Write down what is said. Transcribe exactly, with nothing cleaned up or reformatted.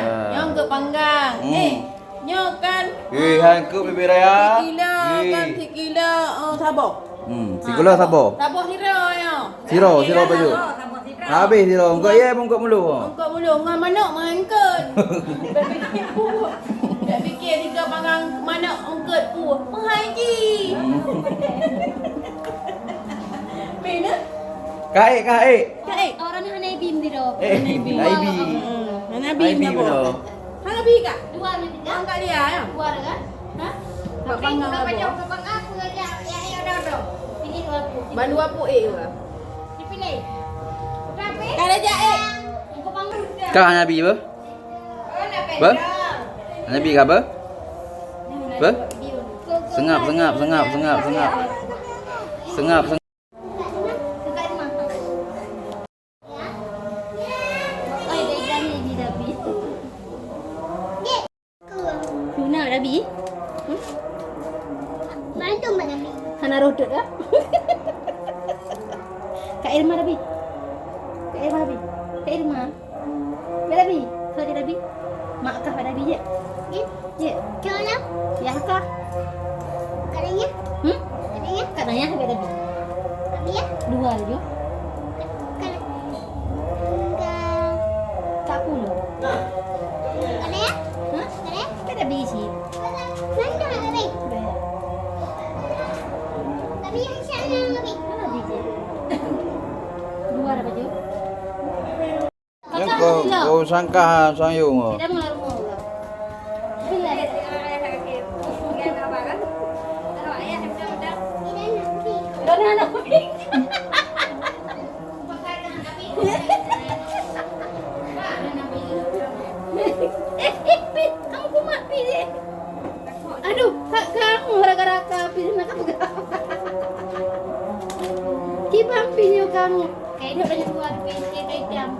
Nyoe eungkôt panggang. Hmm. Eh, nyoe kan, eh, hai eungkôt bibit raya. Sikilo kan, sikilo, oh, saboh. Hmm, sikilo saboh. Saboh siro nyoe. Siro, siro pajoh. Habéh siro, eungkôt ie, eungkôt mulo. Eungkôt mulo, ngon manok meuhai eungkôt. Dak pikir, dak pikir tiga panggang manok eungkôt peue. Meuhai jih. Pih na? Kaék, kaék. Kaék. Orang ni hana ibi meudido. Eh, hana ibi. Hmm, hana ibi. Hana ibi meudido. Hana ibi kak? Dua ni tiga. Angkat dia ya. Dua dah kan? Ha? Tapi panggang udah apa? Pacok, panggang aku aja. Ya, ya, udah, udah. Ini dua puluh. Ban dua puluh eh, dua. Dipilih. Udah, Pe? Kada jak, eh. Kau panggang udah. Kak hana ibi apa? Oh, nak Pe? Apa? Hana ibi kak apa? Apa? Sengap, sengap, sengap, sengap, sengap. Sengap, sengap. Luna, Rabi? Hmm? Hana roh dot dah. Kak Irma, Rabi. Kak Irma, Rabi. Kak Irma. Bak Abi. Bak Abi. Mak kah bak Abi, jek? Jek. Jek. Kau lah. Yah kah? Katanya. Hmm? Katanya. Katanya bak Abi. Abi ya? Dua laju. Ka-, ka-, Kak puluh. Katanya? Hah? Katanya? Bak Abi sih. Mana Abi? Bak. Abi yang sana Abi. Mana Abi, jek? Dua dah baju. Nyan kau, kau sangka sayong kau. Aduh, hak kamu gara-gara ka pih na ka peugah. Kiban pih nyoe kamu. Kayak dia banyak keluar pih, kayak, kayak jam.